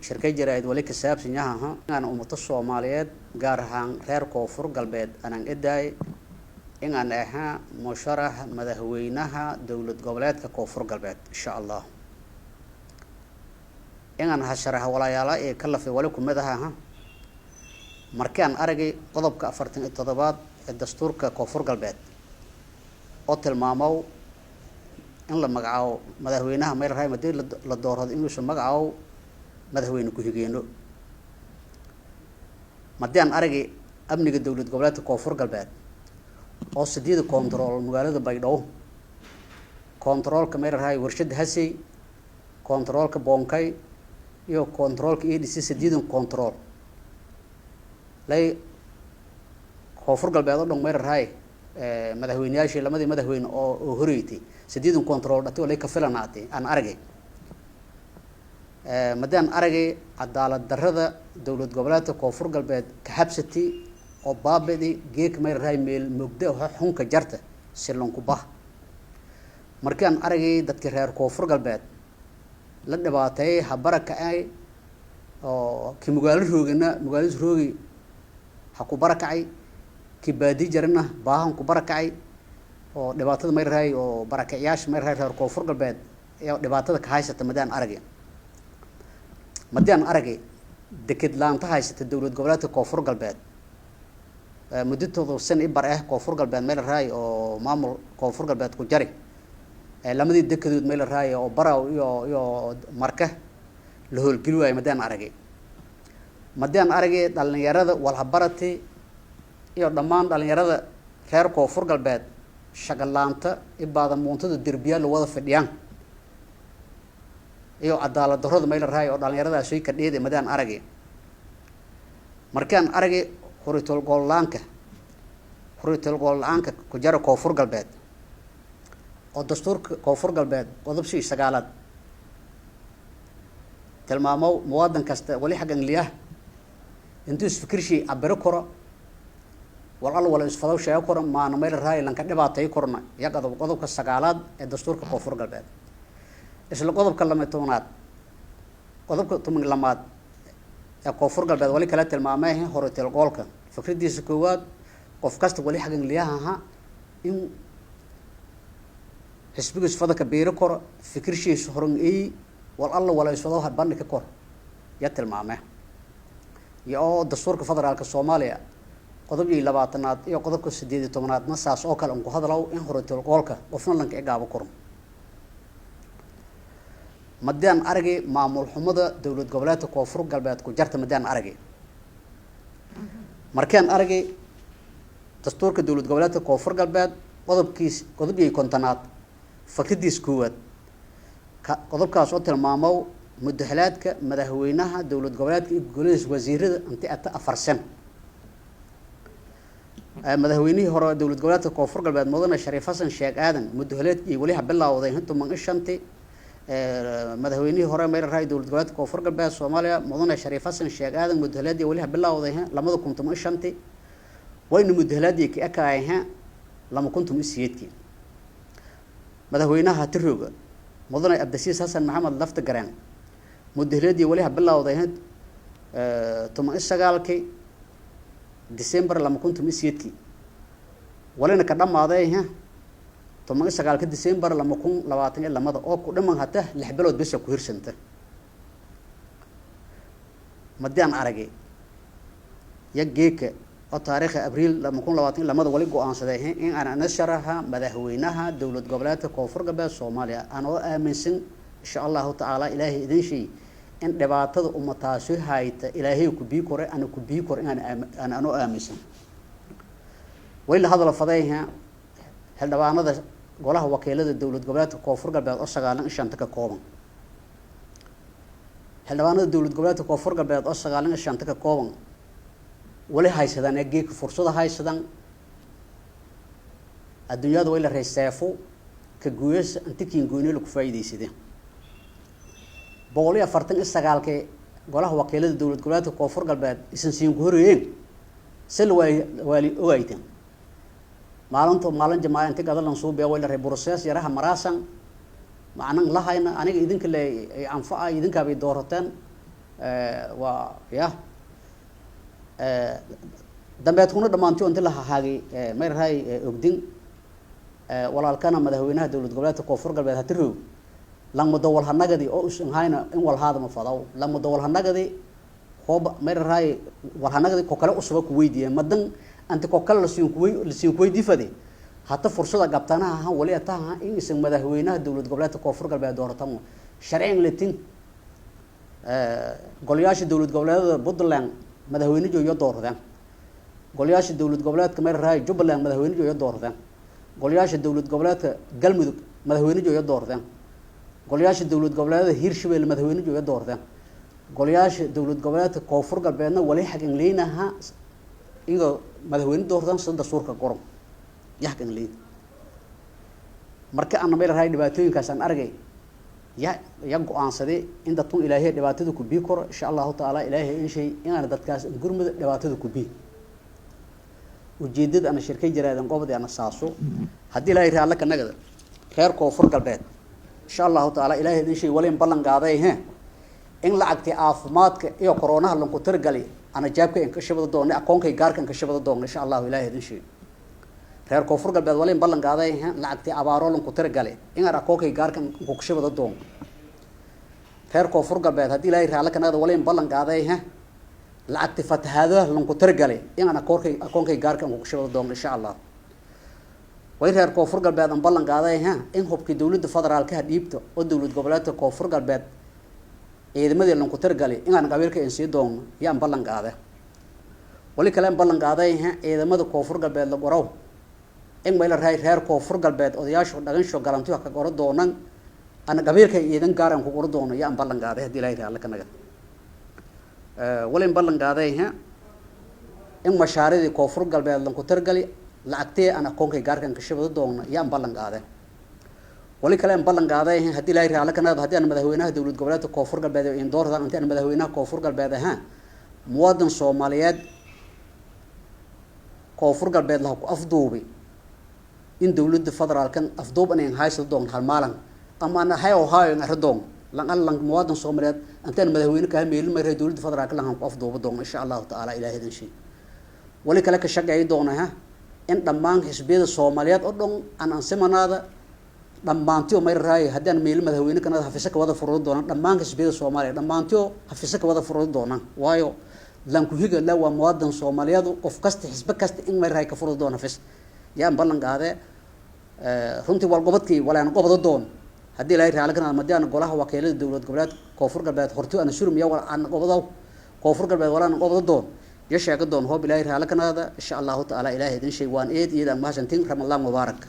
Shirkay jaraa'id wali ka saabsan yahaha inaan ummato Soomaaliyeed, gaar ahaan reer Koonfur Galbeed, anaan edaay inaan ahaa musharax madaxweynaha Dowlad Goboleedka Koonfur Galbeed, insha Allah. Inaan hasharaxa walaayaala ee ka lafay wali kumid ahaha markii aan aragay qodobka 47aad ee dastuurka Koonfur Galbeed oo tilmaamow in la magacaabo madaxweynaha mayrahay hadii la doorado inuusan magacaabo madaxweyne ku-xigeeno. Haddii aan aragay amniga Dowlad Goboleedka Koonfur Galbeed oo sideeda control magaalada Baydhabo, controlka mayrahay warshada Hasey, controlka Boonkay iyo controlka ADC, sideedan control lay Koonfur Galbeed oo dhan mayrahay madaxweyneyaashii lamadii madaxweyne oo horeytay sideedan control dhati oo lay ka filanaatay aan aragay. Madaan aragay cadaalad darrada Dowlad Goboleedka Koonfur Galbeed ka xabsatay oo baabadi geek mayrahay meel mugda xunka jarta silonku bah. Markaan aragay dadkii reer Koonfur Galbeed la dhibaateeyay habara kacay oo ki magaalo roogana magaalada roogi ha ku barakacay, ki baadi jarana baahan ku barakacay oo dhibaatada mayrahay oo barakacyaasha mayrahay reer Koonfur Galbeed ee dhibaatada ka haysata. Madaan aragay deked laanta haysata Dowlad Goboleedka Koonfur Galbeed muddo 7 san i bar ah Koonfur Galbeed mayrahay oo maamul Koonfur Galbeed ku jari lamadii dekedood mayrahay oo Baraw iyo Marka la howlgeli waayo. Madaan aragay dhalinyarada walhabarati iyo dhammaan dhalinyarada reer Koonfur Galbeed shaqalaanta ibaada muuntada derbiyaa la wada fadhiyaan iyo cadaalad darrada mayla rahay oo dhalinyaradaasi ka dheeday. Madaan aragay markaan aragay xuritul gool la-aanka ku jara Koonfur Galbeed oo dastuurka Koonfur Galbeed qodob sii sagaalaad tilmaamow muwaadin kasta wali xaggan liyaah intuu isfikirshii cabiro karo, wal al wala isfadaw sheego karo, maana mayla rahay lanka dhibaatay korna iyo qodobka sagaalaad ee dastuurka Koonfur Galbeed. Isla qodobka 12aad, qodobka 12aad ee Koonfur Galbeed wali kala tilmaamay horitel goolka fikradiisa koowaad qof kasta wali xaggan liyaha in xisbiga isfada ka biiro karo, fikirshiisa horan ey wal alla wala isfadaw bandhi ka kor ya tilmaame. Iyo oo dastuurka federaalka Soomaaliya qodob iyo 20aad iyo qodobka 18aad na saas oo kale unku hadalow in horitel goolka qofna lanka igaabo karo. Madaan aragay maamul xumada Dowlad Goboleedka Koonfur Galbeed ku jarta. Madaan aragay markaan aragay dastuurka Dowlad Goboleedka Koonfur Galbeed qodobkiis qodobyay 50aad fakradiis koowaad ka qodobkaas oo tilmaamow mudaxalaadka madaxweynaha dowlad goboleedka iyo golihiis wasiirada inti ata 4 sano. Madaxweynihii hore Dowlad Goboleedka Koonfur Galbeed, mudane Shariif Xasan Sheekh Aadan, mudaxaleedkii weli ha bilowday 15-tii. Madaxweynihii hore meel raay Dowlad Goboleedka Koonfur Galbeed Soomaaliya, mudane Shariif Xasan Sheekh Aadan, mudaxaleedii weli ha bilowday 2015-tii, wayna mudaxaleedii ka ekaayeen 2018-kii. Madaxweynaha Tirooga, mudane Cabdisiis Xasan Maxamed Lafta Gareen, mudaxaleedii weli ha bilowday 19-kii December 2018-kii, walina ka dhamaaday 19-ka December 2022 oo ku dhiman hata 6 bilood bisa ku hirsanta. Madaan aragay ya geeka oo taariikha Abriil 2022 wali go-aansaday in aan ana sharaxa madaxweynaha Dowlad Goboleedka Koonfur Galbeed Soomaaliya, aan oo aaminsan, insha Allahu tacaala, Ilaahay idin shay in dhibaatada ummataasi hayta Ilaahay ku bii kore ana ku bii kore inaan aan anoo aaminsan. Way la hadala fadayha xildhibaanada golaha wakiilada Dowlad Goboleedka Koonfur Galbeed oo 95-ta ka kooban. Xildhibaanada Dowlad Goboleedka Koonfur Galbeed oo 95-ta ka kooban wali haysadaan ee geeka fursada haysadaan. Adduunyada way la reyseefo ka gooyasa inta kiin goyne laku faa'iidaysadeen. 149-kii golaha wakiilada Dowlad Goboleedka Koonfur Galbeed isan siin ku horeeyeen se la waali waali ogayteen maalinto maalin jamaaca inti gadalan suubiya way la rey process yaraha maraasan macnan lahayna aniga idinka le anfaca idinkaabay doorateen. Waa ya dambeedkuna dhammaantiyo inti la hahaagay may rahay ogdin walaalkana madaxweynaha dowlad goboleedka Koonfur Galbeed hati roog langmado walhanagadi oo usan hayna in walhaada ma fadaw langmado walhanagadi hooba may rahay walhanagadi ko kale usuba ku weydiiyeen madan anti ko kale lasiin kuwey lasiin kuweydii fade hata fursada gabtanaha ha wali ataha in isan madaxweynaha dowlad goboleedka Koonfur Galbeed dooratamo sharciyan latin. Golayaasha dowlad goboleedada Puntland madaxweyne jooyo dooradeen, golayaasha dowlad goboleedka may rahay Jubbaland madaxweyne jooyo dooradeen, golayaasha dowlad goboleedka Galmudug madaxweyne jooyo dooradeen, golayaasha dowlad goboleedada Hirshabelle madaxweyne jooyo dooradeen, golayaasha dowlad goboleedka Koonfur Galbeedna wali xaq in leynaha iyagoo madaxweyne dooradaan sida dastuurka qoran iyo xaq in leyn. Marka ana meel rahay dhibaatooyinkaas aan argay ya ya go-aansaday in dadkun Ilaahay dhibaatada ku bii karo, insha Allahu tacaala Ilaahay in shay inaan dadkaas gurmada dhibaatada ku bii. Ujeedada ana shirkay jaraadan qobdi ana saaso haddii Ilaahay raalla ka nagada reer Koonfur Galbeed, insha Allahu tacaala Ilaahay in shay walin ballan qaaday he in lacagtii caafimaadka iyo koroonaha lanku tirgali ana jaabka in ka shabada doonay aqoonkay gaarka in ka shabada doonay, insha Allahu Ilaahay in shay. Reer Koonfur Galbeed walin ballan qaaday he lacagtii abaaro lanku tirgali in aan aqoonkay gaarka ku shabada doono. Reer Koonfur Galbeed haddii Ilaahay raalla ka nagada walin ballan qaaday he lacagti fatahaadaha lanku tirgalay in aan aqoonkay gaarka ku shabada doono, insha Allah. Way reer Koonfur Galbeed aan ballan qaaday he in hubkii dowladda federaalka ha dhiibto oo dowlad goboleedka Koonfur Galbeed ciidamadii lanku tirgalay in aan qabiilka in sii doono yaan ballan qaaday. Wali kale aan ballan qaaday he ciidamada Koonfur Galbeed la qorow in mayla raay reer Koonfur Galbeed odayaashu dhaqansho galantiyo ka qoro doonan ana qabiilka ciidan gaar aan ku qoro doono yaan ballan qaaday haddii Ilaahay raalla ka naga. Walin ballan qaaday he in mashaaridii Koonfur Galbeed lanku tirgali lacagtee aan aqoonkay gaarkan ka shabada doono yaan ballan qaaday. Wali kale aan ballan qaaday haddii Ilaahay raalla ka nagado haddii aan madaxweynaha dowlad goboleedka Koonfur Galbeed in doordan intii aan madaxweynaha Koonfur Galbeed ahaan muwaadin Soomaaliyeed Koonfur Galbeed laha ku afduubay in dowladda federaalkan afduub inay haysan doon hal maalin ama ana hay oo hayo in arrin lan allan muwaadin Soomaaliyeed intaan madaxweyne ka meelin ma reer dowladda federaalka lan ku afduubo doon, insha Allahu tacaala Ilaahay idin shay. Wali kale ka shaqeey doona ha in dhammaan xisbiyada Soomaaliyeed oo dhan aan ansimanaada dhammaantiyo may raay haddii aan meelin madaxweyne kana xafiiso ka wada furo doonaan dhammaan xisbiyada Soomaaliya dhammaantiyo xafiiso ka wada furo doonaan, waayo lanku higa la waa muwaadin Soomaaliyeed qof kasta xisbi kasta in may raay ka furo doona xafiis yaan ballan qaadee. Runtii walgobadkii walaan qobado doon haddii Ilaahay raali kana madii aan golaha wakiilada dowlad goboleed Koonfur Galbeed hortii aan surum iyo aan qobado Koonfur Galbeed walaan qobado doon iyo sheega doon hoob Ilaahay raali kanaada, insha Allahu tacaala Ilaahay idin shay. Waan eed iyada mahadsantiin. Ramadaan mubaarak.